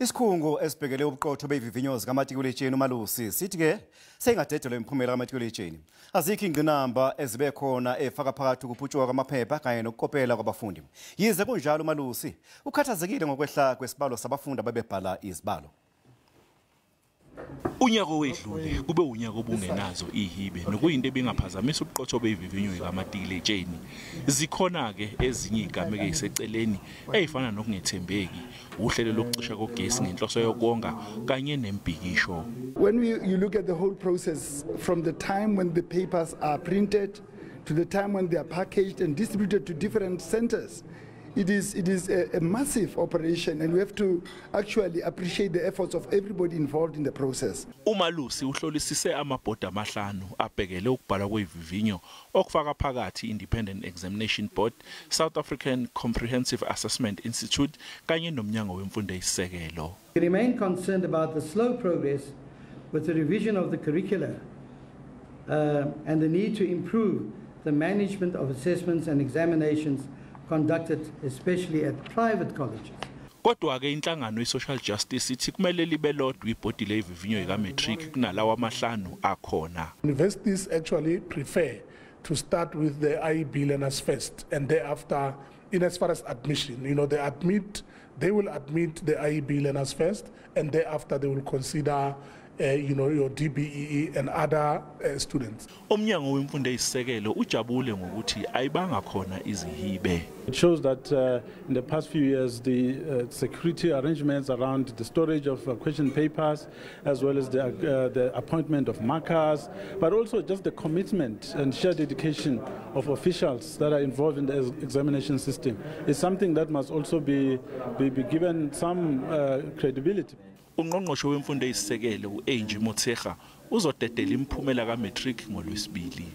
Isikhungo esibhekele ubuqotho bezivivinyo zikamatikuletsheni uMalusi sithi-ke seyingadedelwa imiphumela kamatikuletsheni. Azikho ingqinamba ezibe khona efaka phakathi ukuphutshwa kwamaphepha kanye nokukopela kwabafundi. Yize kunjalo, uMalusi ukhathazekile ngokwehla kwesibalo sabafundi ababebhala izibalo. Unyaka owedlule kube unyaka obungenazo ihibe, nokuyinto ebingaphazamisa ubuqotho bezivivinyo zikamatikuletsheni. Zikhona-ke ezinye izigameko eziseceleni ey'fana nokungethembeki, uhlelo lokucisha kogesi ngenhloso yokonga kanye nembhikisho. When you look at the whole process, from the time when the papers are printed to the time when they are packaged and distributed to different centers, it is a massive operation, and we have to actually appreciate the efforts of everybody involved in the process. UMalusi uhlolisise amabhodi amahlanu abhekele ukubhalwa kwezivivinyo, okufaka phakathi Independent Examination Board, South African Comprehensive Assessment Institute kanye nomnyango wemfundo eyisisekelo. We remain concerned about the slow progress with the revision of the curricula and the need to improve the management of assessments and examinations conducted especially at private colleges. Kodwa-ke inhlangano i-Social Justice ithi kumele libe lodwa ibhodi lezivivinyo zika-matric kunalawa amahlanu akhona. Universities actually prefer to start with the IEB learners first, and thereafter, in as far as admission, they will admit the IEB learners first, and thereafter they will consider your DBEE and other students. Umnyango wemfundo eyisisekelo ujabule ngokuthi ayibanga khona izihibe. It shows that in the past few years, the security arrangements around the storage of question papers, as well as the appointment of markers, but also just the commitment and sheer dedication of officials that are involved in the examination system is something that must also be given some credibility. Ungqongqoshe wemfundo eyisisekelo u-Angie Motshekga uzodedela imiphumela ka-matric ngoLwesibili.